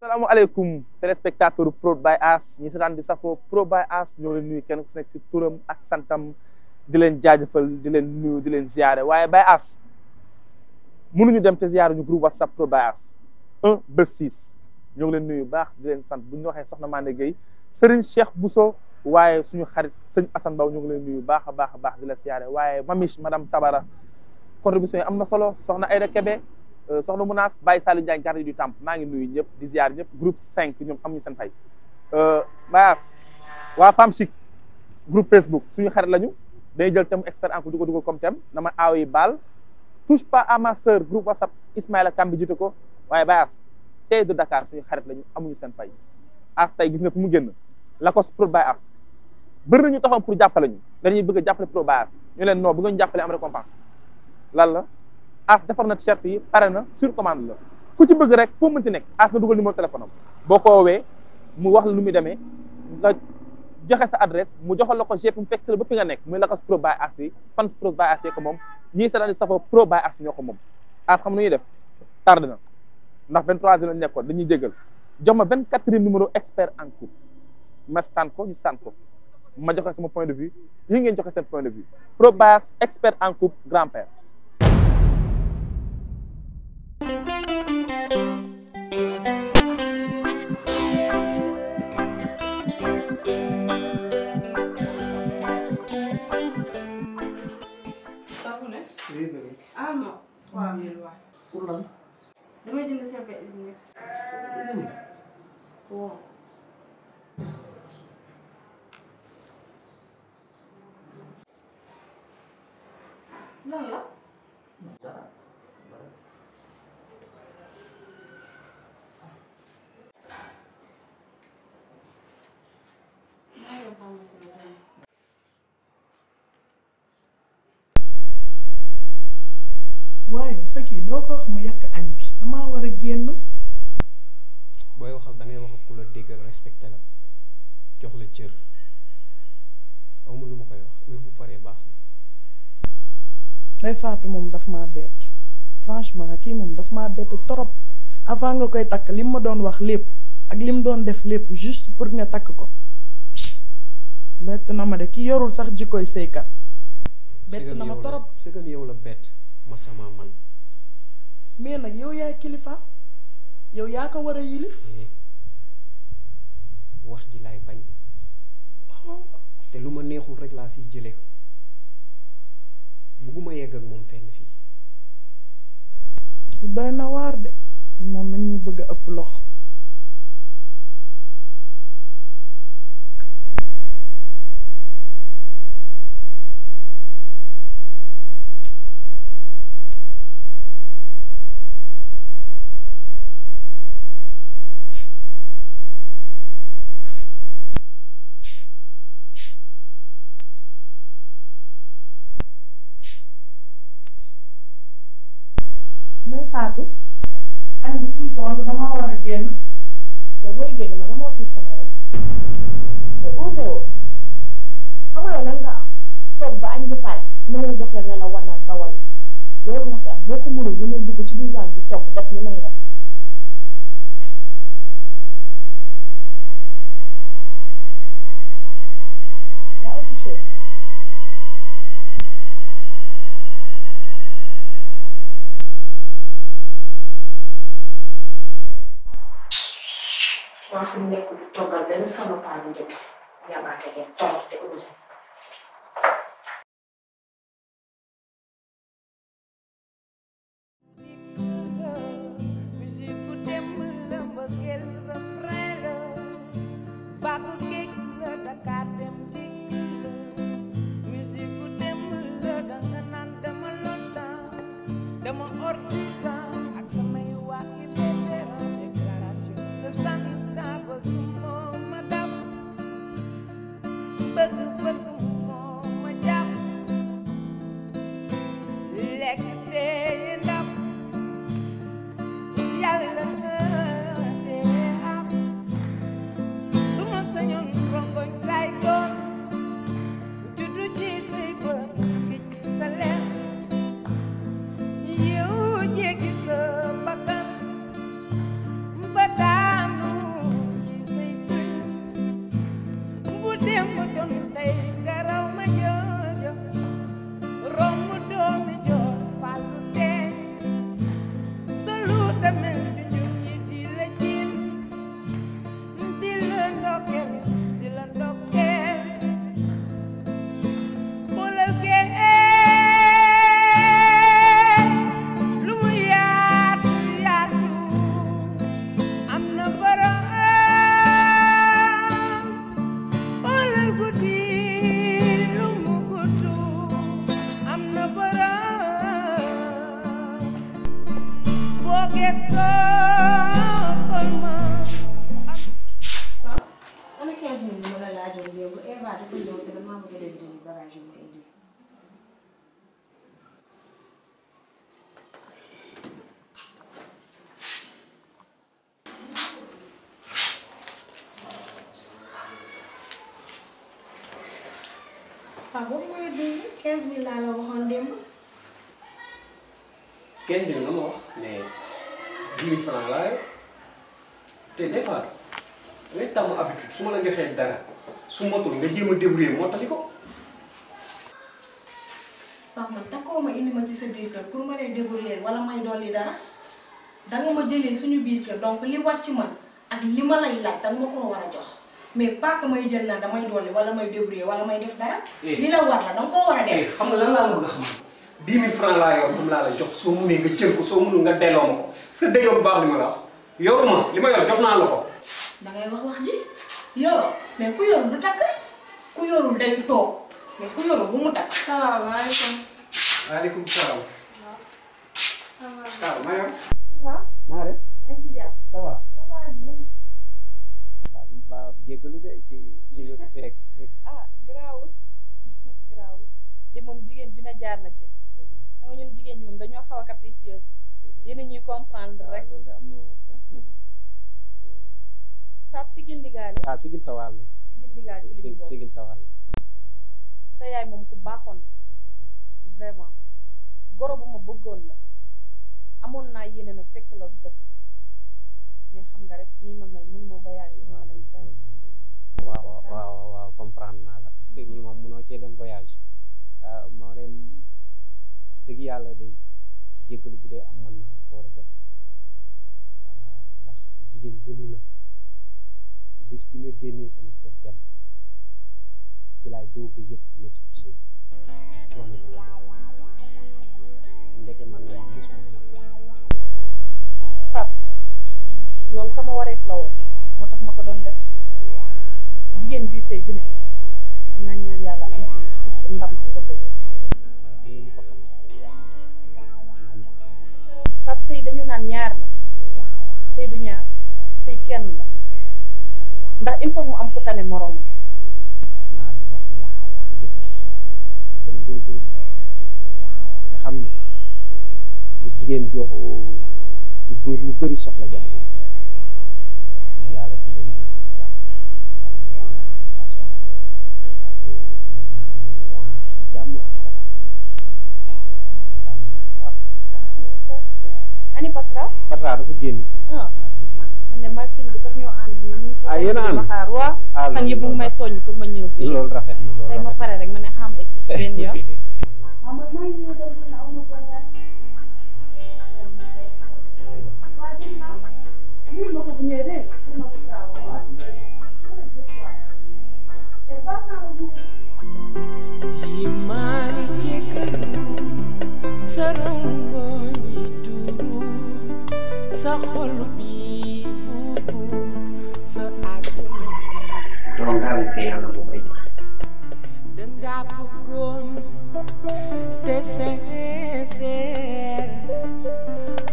Assalamualaikum téléspectateur Prod by As ñi seetaan di safo Prod by As ñoo leen nuyu kenn ku nekk ci turam ak santam di leen jaajëfal di leen nuyu di leen ziaré waaye by As mënuñu dem te ziaré ñu groupe WhatsApp Prod by As 1 ba 6 ñoo ngi leen nuyu baax di leen sant bu ñu waxee soxna Mané Gueye Serigne Cheikh Bousso waaye suñu xarit sëñ Assane Baw ñoo ngi leen nuyu baax a baax di la ziaré waaye Mamiche madame Tabara contribution yi am na solo soxna Aïda Kébé soxna Mounas Baye Saliou Ndiaye garde du temple maa ngi nuyu ñëpp di ziar ñëpp groupe 5 ñoom amuñu seen fay Bayas waa Femme Chic groupe Facebook suñu xarit lañu day jël thème expert en ko di ko dugal comme thème dama aaw yi baal touche pas à ma sœur groupe WhatsApp Ismaïla Kambi jiite ko waaye Bayas tey de Dakar suñu xarit lañu amuñu seen fay As tey gis nga fu mu génn Lacoste Prod by As bëri nañu taxaw pour jàppale ñu dañuy bëgg a jàppale Prod by As ñu leen non bu ngeen jàppale am récompense lan la As defar na t-shirt yi pare na sur commande la ku ci bëgg rek foo mënti nekk As na dugal numéro téléphone am boo ko woowee mu wax la nu muy demee nga joxe sa adresse mu joxal la ko GP mu fekk si la ba fi nga nekk muy Lacoste Prod by As yi fans Prod by As yi ko moom ñii seetaan di safoo Prod by As ñoo ko moom As xam nu ñuy def tardé na ndax 23 lañu nekkoon dañuy jégal jox ma 24e numéro expert en couple ma staan ko ñu staan ko ma joxe sama point de vue yi ngeen joxe seen point de vue Prod by As expert en couple grand-père. Ah non, 3000 waaw. Pour lan. damay jënd serviette hygiénique. Hygiénique. waaw. lan la. Dara. maa ngi pharmacie bi tey. waaye sa kii doo ko wax mu yàq añ bi damaa war a génn. booy waxal da ngay wax ku la déggal respecté la jox la cër awma lu ma koy wax heure bu paree baax na. Ndeye Fatou moom daf maa bett franchement kii moom daf maa bett trop avant nga koy takk lim ma doon wax lépp ak lim doon def lépp juste pour nga takk ko bett na ma de ki yorul sax jikkoy sëykat bett na ma trop. sëgam yow la bett ma sama man. mais nag yow yaay kilifa yow yaa ko war a yilif. wax ji laay bañ te lu ma neexul rek laa siy jëlee ko bugguma yegg ak moom fenn fii. doy na waar de moom mi ngi bëgg a ëpp lox. Ndeye Fatou añ bi fu mu toll damaa war a génn. yow booy génn ma la moo ci sama yoon yow osé woo xam nga yow lan nga am toog ba añ bi pare mënoo jox la ne la wanal nga wan loolu nga fi am boo ko mënul mënoo dugg ci biir waañ bi togg def ni may def. y a autre chose. maa fi nekk di toggal benn sama paanu njëkk yabaate ngeen torox te osé. ana 15 minutes ma la laajoon léegi Eva dafa ñëw te damaa bëgg a dem jëli bagage yu ma indi. waaw boobu mooy dégg 15000 laa la waxoon démb. 15 000 nga ma wax mais 10 000 francs laa yor te des fois ngay tàmm habitude su ma la joxee dara su motul nga jéem a débrouiller moo taxi ko. Pape man takkoo ma indi ma ci sa biir kër pour ma lay débrouiller wala may dolli dara danga ma jëlee suñu biir kër donc li war ci man ak li ma lay laaj danga ma koo war a jox mais pas que may jël naan damay dolli wala may débrouiller wala may def dara. li la war la danga koo war a def. xam nga lan laa la bëgg a xam 10 000 francs laa yor moom laa la jox soo munee nga jël ko soo munul nga delloo ma ko est-ce que dégg bu baax li ma la wax yoruma li ma yor jox naa la ko. dangay wax ji yoroo mais ku yorul du takk ku yorul day toog mais ku yorul bu mu takk. salaamaaleykum. waaleykum salaam. waaw ma yor. waaw. maa def. yaa ngi ci jàpp. ça va. ça va bien. waaw jéggalu de ci li nga fi fekk. ah garaawul garaawul li moom jigéen ju ne jaar na ci. xam nga ñun jigéen ñi moom dañoo xaw a capricieuse yéen a ñuy comprendre rek. loolu de am na Pape sigil ndigaale. ah sigil sa wàll. sigil ndigaale ci li ñu bokk. sigil sa wàll. sa yaay moom ku baaxoon la vraiment goro bu ma bëggoon la amoon naa yéene nag fekk la dëkk ba mais xam nga rek nii ma mel mënuma voyage bu ma dem fenn. waaw comprendre naa la nii moom mënoo cee dem voyage moo dem wax dëgg yàlla de jéggalu bu dee am man maa la ko war a def ndax jigéen gënu la te bés bi nga génnee sama kër dem ci laay doog a yëg métti tu sëy coono bi la dépasse ndeke man la mosuma Pape loolu sama wareef la woon moo tax ma ko doon def jigéen juy sëy ju ne dangaa ñaan yàlla am sëy ci ndam ci sa sëy. am na ñu ko xam Pape sëy dañu naan ñaar la sëy du ñaar sëy kenn la ndax il faut mu am ku tane moroomam. xanaa di wax ni sa jëkkër mu gën a góorgóorlu te xam ni la jigéen jox du góor ñu bëri soxla jamono ji te yàlla di leen ñaanal jàmm yàlla defal leen ko saa su ne te di la ñaanal yéen ñu ci jàmm ak salaam kontaan naa bu baax sax. ñoo fa ani Patra. Patra dafa génn. man de maag sëñ bi sax ñoo ànd nii mu ngi ci yéen a ànd ma xaar waa fan yëpp mu ngi may soññ pour ma ñëw fii. loolu rafet na loolu tey ma pare rek ma ne xam egg si fi benn yoon. Imani kekalu sarangoni turu sa xol bi bubu sa aduna doom daal te yàlla moo koy joxe. danga bëggoon te sincère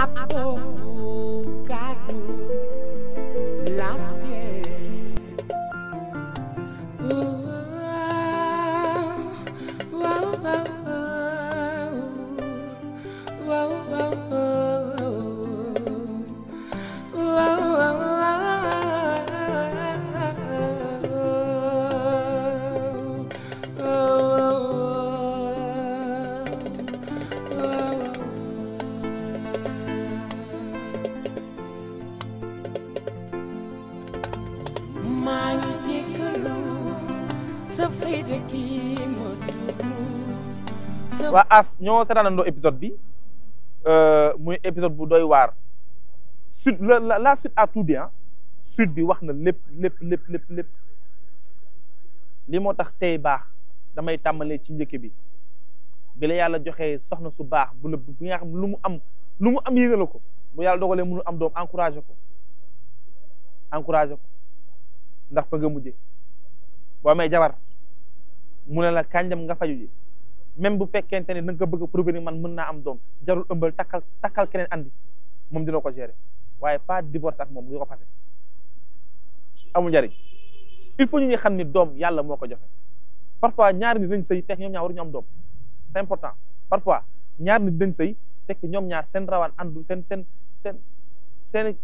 ab dof bu gàddu l'aspect waa As ñoo seetaanandoo épisode bi muy épisode bu doy waar suite la suite à tout bien suite bi wax na lépp li moo tax tey baax damay tàmbalee ci njëkk bi la yàlla joxee soxna su baax bu la bi nga xam lu mu am yëgala ko bu yàlla dogalee mënu am doom encouragé ko ndax fa nga mujje boo amee jabar mu ne la kànjam nga faju ji même bu fekkente ne da nga bëgg a prouver man mën naa am doom jarul ëmbal takkal keneen andi moom dina ko gérer waaye pas divorce ak moom di ko fase amul njariñ. il faut ñu xam ni doom yàlla moo ko joxe parfois ñaar nit dañ sëy fekk ñoom ñaar waruñu am doom c'est important parfois ñaar nit dañ sëy fekk ñoom ñaar seen rawaan àndul seen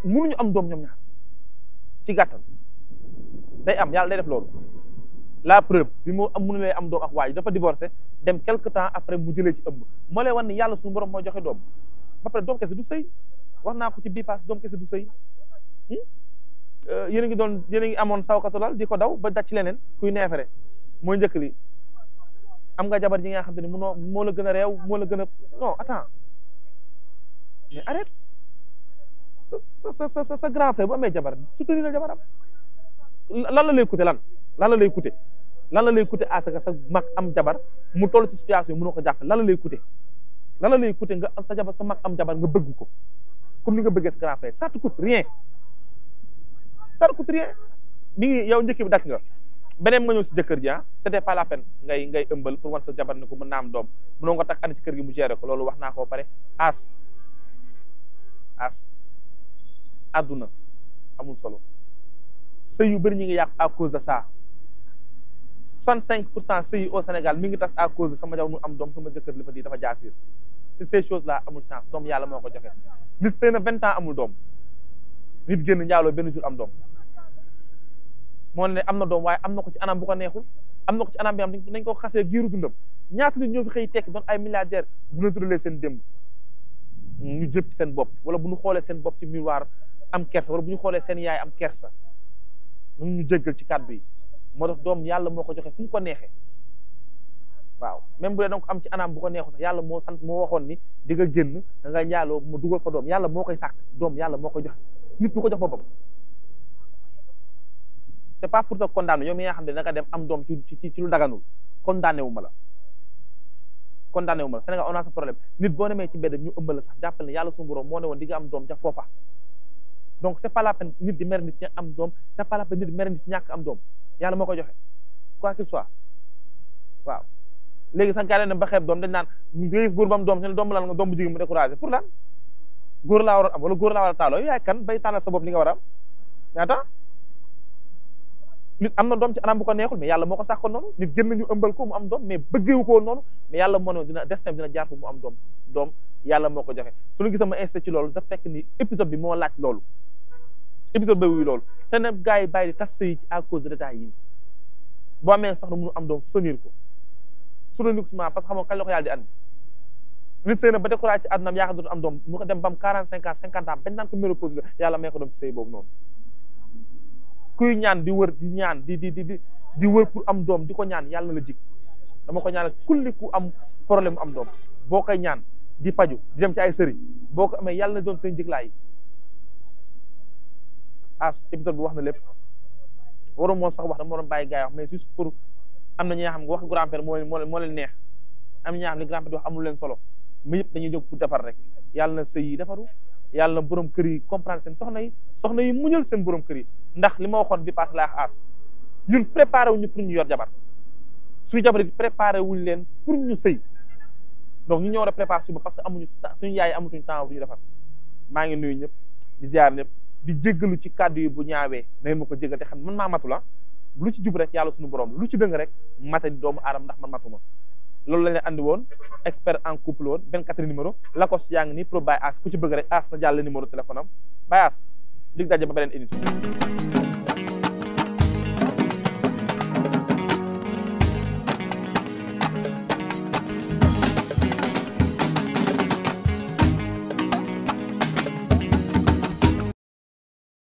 mënuñu am doom ñoom ñaar ci gàttal day am yàlla day def loolu. la preuve bi mu am mënu lay am doom ak waa ji dafa divorcé dem quelque temps après mu jëlee ci ëmb moo lay wan ni yàlla suñu borom moo joxe doom ba pare doom kese du sëy wax naa ko ci bii pass doom kese du sëy yéen a ngi amoon sawkatulal di ko daw ba daj ci leneen kuy neefere mooy njëkk li am nga jabar ji nga xam te ne moo la gën a réew moo la gën a non attends mais arrête sa grand frère bu amee jabar soutenir la jabaram lan la lay coûter lan la lay coûter à ce que sa mag am jabar mu toll ci situation yi mënoo ko jàpp lan la lay coûter nga am sa jabar sa mag am jabar nga bëgg ko comme ni nga bëggee sa grand frère ça te coûte rien mi ngi yow njëkk bi dakk nga beneen nga ñëw si jëkkër ji c'était pas la peine ngay ëmbal pour wan sa jabar ne ko mën naa am doom mënoo nga takk andi ci kër gi mu gérer ko loolu wax naa ko pare as àdduna amul solo sëy yu bëri ñi ngi yàqu à cause de ça 65% sëy au Sénégal mi ngi tas à cause de sama jabar mu am doom sama jëkkër li fa di dafa jaasir te ces choses là amul chance doom yàlla moo ko joxe nit sëy na 20 ans amul doom nit génn njaaloo benn jour am doom moo ne am na doom waaye am na ko ci anam bu ko neexul am na ko ci anam bi am nañ ko xasee giiru dundam ñaata nit ñoo fi xëy tekki doon ay milliardaires bu ñu tuddalee seen démb ñu jëpp seen bopp wala bu ñu xoolee seen bopp ci miroir am kersa wala bu ñu xoolee seen yaay am kersa ñu jéggal ci kàddu yi moo tax doom yàlla moo ko joxe fu mu ko neexee waaw même bu dee donc am ci anam bu ko neexul sax yàlla moo waxoon ni di nga génn da nga njaaloo mu dugal fa doom yàlla moo koy sàkk doom yàlla moo ko joxe nit du ko jox boppam c'est pas pour te condamner yow mi nga xam ne da nga dem am doom ci lu daganul condamné wu ma la Sénégal on a ce problème nit boo demee ci mbedd ñu ëmbal la sax jàppal ne yàlla suñu borom moo ne woon di nga am doom ca foofa donc c'est pas la peine nit di mer nit ñi am doom c'est pas la peine nit di mer nit ñàkk am doom yàlla moo ko joxe quoi qu'il soit waaw léegi sax gars yi dem ba xeeb doom dañ naan nga gis góor ba am doom seen doom lan nga doom bu jigéen mu découragé pour lan góor laa waroon am wala góor laa war a taaloo yaay kan bay tànnal sa bopp li nga war a am ñaata nit am na doom ci anam bu ko neexul mais yàlla moo ko sàkkoon noonu nit gën nañu ëmbal ko mu am doom mais bëggeewu ko noonu mais yàlla moo ne dina destin dina jaar fu mu am doom yàlla moo ko joxe suñu gisee ma insisté ci loolu daf fekk ni épisode bi moo laaj loolu épisode ba wuy loolu te nag gars yi bàyyi di tas sëy ci à cause de détails yi boo amee soxna mënu am doom soutenir ko parce que xam nga kañ la ko yàlla di andi nit sëy na ba découragé ci àddunaam yaakaar dootu am doom mu ko dem bam 45 ans 50 ans bañ naan ko ménopause la yàlla may ko doom ci sëy boobu noonu kuy ñaan di wër di ñaan di wër pour am doom di ko ñaan yàlla na la jig dama ko ñaanal kulli ku am problème mu am doom boo koy ñaan di faju di dem ci ay sëriñ boo ko amee yàlla na doon seen njëglaay épisode bi wax na lépp waru moo sax wax dama waroon bàyyi gars yi wax mais juste pour am na ñi nga xam nga wax grand-père moo leen neex am na ñi nga xam ne grand-père di wax amul leen solo mais yëpp dañuy jóg pour defar rek yàlla na sëy yi defaru yàlla na borom kër yi comprendre seen soxna yi muñal seen borom kër yi ndax li ma waxoon bi passé laa as ñun préparé wuñu pour ñu yor jabar suñu jabar yi préparé wuñ leen pour ñu sëy donc ñu ñëw war a préparé suba parce que amuñu suñu yaay amatuñu temps bu ñu defar maa ngi nuyu ñëpp di ziar ñëpp di jéggalu ci kàddu yi bu ñaawee na ngeen ma ko jéggal te xam man maa matu la lu ci jub rek yàlla suñu borom lu ci dëng rek mata di doomu aadama ndax man matuma loolu lañ leen andi woon expert en couple woon 24 numéro Lacoste yaa ngi nii pro by As ku ci bëgg rek As na jàll numéro téléphone am by As dig daje ba beneen édition